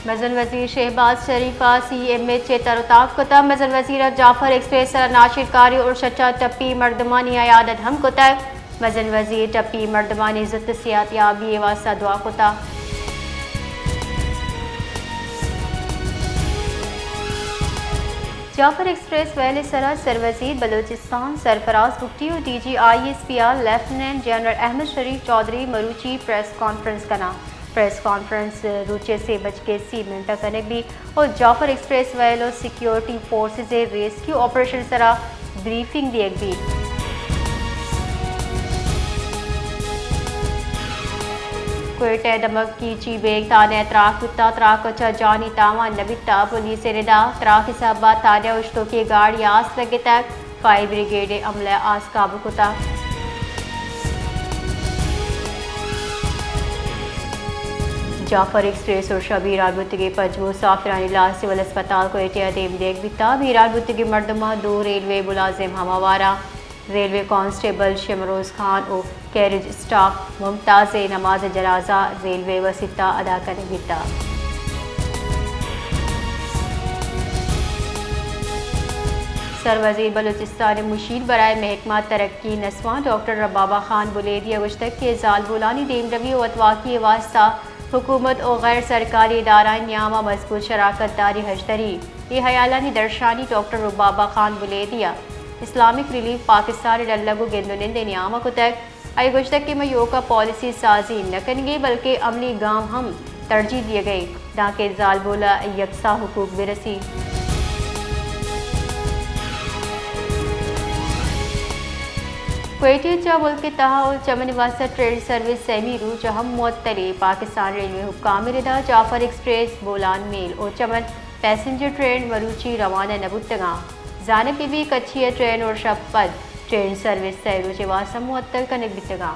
مزن وزیر شہباز شریف ء سی ایم ایچ ء تر و تاب کتگ۔ مزن وزیر ء جعفر ایکسپریس ء ناشرکاری ارش ء چہ ٹپی مردمانی عیادت ہم کتگ۔ مزن وزیر ٹپی مردمانی زوت صحت یابی ء واستہ دعا کتگ۔ جعفر ایکسپریس ویل ء سرا سروزیر بلوچستان سرفراز بگٹی و D G I S P ء لیفٹیننٹ جنرل احمد شریف چوہدری مروچی پریس کانفرنس کناں۔ پریس کانفرنس روچ ء سے بجکے سی منٹ ء کنگ بیت و جعفر ایکسپریس ویل و سیکیورٹی فورسز ء ریسکیو آپریشن سرا بریفنگ دیگ بیت۔ کوئٹہ ء دمگ کیچی بیگ تھانہ ء تراک بوتگ، تراک ء چہ جانی تاوان نہ بیتگ، پولیس ء ردا تراک ء سبب ء تھانہ ء اوشتوکیں گاڑی آس لگتگ۔ فائر بریگیڈ ء عملہ آس قابو کتگ۔ جعفر ایکسپریس ارش ء بیران بوتگیں پنچ مسافرانی لاش سول اسپتال کوئٹہ ء دیم دیگ بیتگ۔ بیران بوتگیں مردماں دو ریلوے ملازم ہم ہوار انت۔ ریلوے کانسٹیبل شمروز خان و کیریج اسٹاف ممتاز ء نماز جنازہ ریلوے وسیط ء ادا کنگ بیتگ۔ سروزیر بلوچستان ء مشیر برائے محکمہ ترقی نسواں ڈاکٹر ربابہ خان بلیدی ء گوشتگ کہ زالبولانی دیمروی و وتواکی ء واستہ حکومت و غیر سرکاری ادارہانی نیام ء مضبوط شراکت داری ہژدری۔ اے ہیالانی درشانی ڈاکٹر ربابہ خان بلیدی ء اسلامک ریلیف پاکستان ء ڈلگ و گند و نند ء نیام ء کتگ۔ آئی ء گوشتگ کہ مئے ایوکا پالیسی سازی نہ کنگی بلکہ عملی گام ہم ترجیح دیگ ء انت دانکہ زالبول ء یکساں حقوق بہ رسیت۔ کوئٹہ ء چہ ملک ء تہا و چمن ء واستہ ٹرین سروس سیمی روچ ء ہم معطل انت۔ پاکستان ریلوے حکام ء ردا جعفر ایکسپریس، بولان میل و چمن پیسنجر ٹرین مروچی روانہ نہ بوتگاں۔ زانگ بہ بیت کچھی ء ٹرین ارش ء پد ٹرین سروس سئے روچ ء واستہ معطل کنگ بیتگاں۔